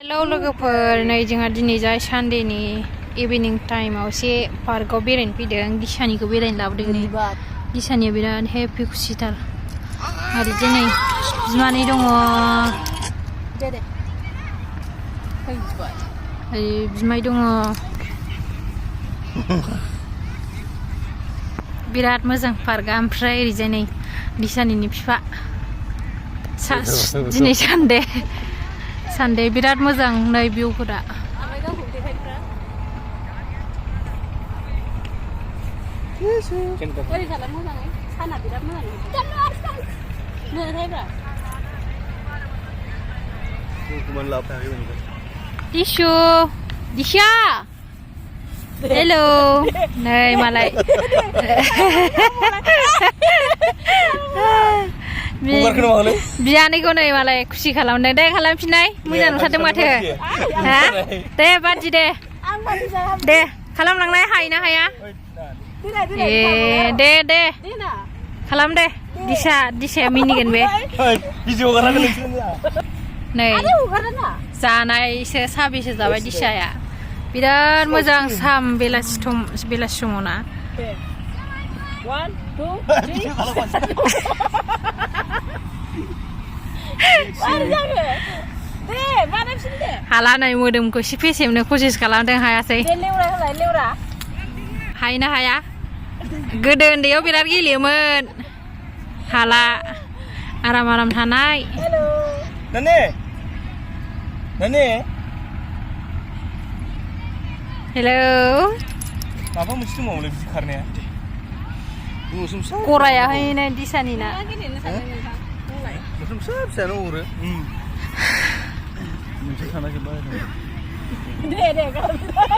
Hello लोगोफोर, नै जोंहा दिनै जाय सानडेनि इभिनिं टाइमाव एसे पार्कआव बेरायनो फैदों। दिशानिखौ बेरायनो लाबोदों। नै दिशानिया बिराद हेपि खुसिथार। आरो दिनै बिमानै दङ। बिमाय दङ। बिराद मोजां पार्कआ। ओमफ्राय ओरैजाय नै दिशानिनि बिफा। दिनै सानडे बिराद मोजां नै भिउफोरा। दिशु, दिशा, हेलौ, नै मालाय बियानैखौ नै मालाय खुसि खालामदों। दे खालामफिननाय, मोजां नुथारदों माथो। हा दे बादि दे खालामलांनाय, हायो ना हाया? दे खालाम दे। दिशाया मिनिगोन बे। नै जानायसो साबिसो जाबाय दिशाया। बिराद मोजां बेलासि समाव ना। हाला नै मोदोमखौ एसे फेसेमनो कसिस खालामदों, हायासै। हायो ना हाया? गोदो उन्दैयाव बिराद गेलेयोमोन। हाला आराम थानाय। हेलौ, माबा मोनसे दंबावोलै बिदि खारनाया। गरायाहाय नै दिशानि ना। फिसायानो अरो। मोनसे थाना जोब्बाय।